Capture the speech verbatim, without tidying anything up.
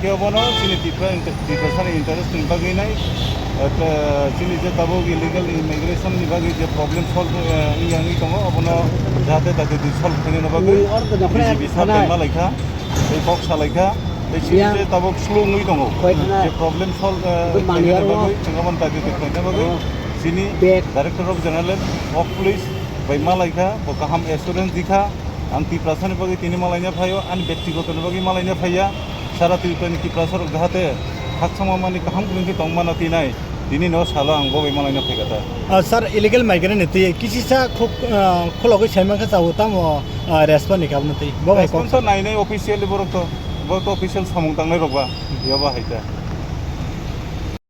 Obono chini Tipra inter-, Tiprasani interest ni bagwi nai, eh, chini je tabuk illegal immigration ni bagwi je problem solve, eh, wngya wngwi tongo, obono jahate tate twi solve khainani bagwi B G P sir tei malaikha, tei kok salaikha, tei chini je tabuk slow wngwi tongo, je problem solve, eh, khainani bagwi, chwng obono tate twi khaina bagwi chini Director of General of Police bai malaikha, bo kaham assurance dikha. Ang Tiprasani bagwi tini malaina phaio, ani bektiguto ni bagwi malaina phaiya. Sara Tripura ni Tiprasa rok jahate khakchangma mani kaham kwrwngwi tongmano tinai, tini no salo ang bo bai malaina phaikha ta. Ah, sir, illegal migrant ni twi kisisa khuk, ah, khulogwi saimankha chao tamo, ah, response ni kabno twi. Bo bai kok response to nai nai officially borok to, borok to official samung tangnai rok ba, yoba hai ta.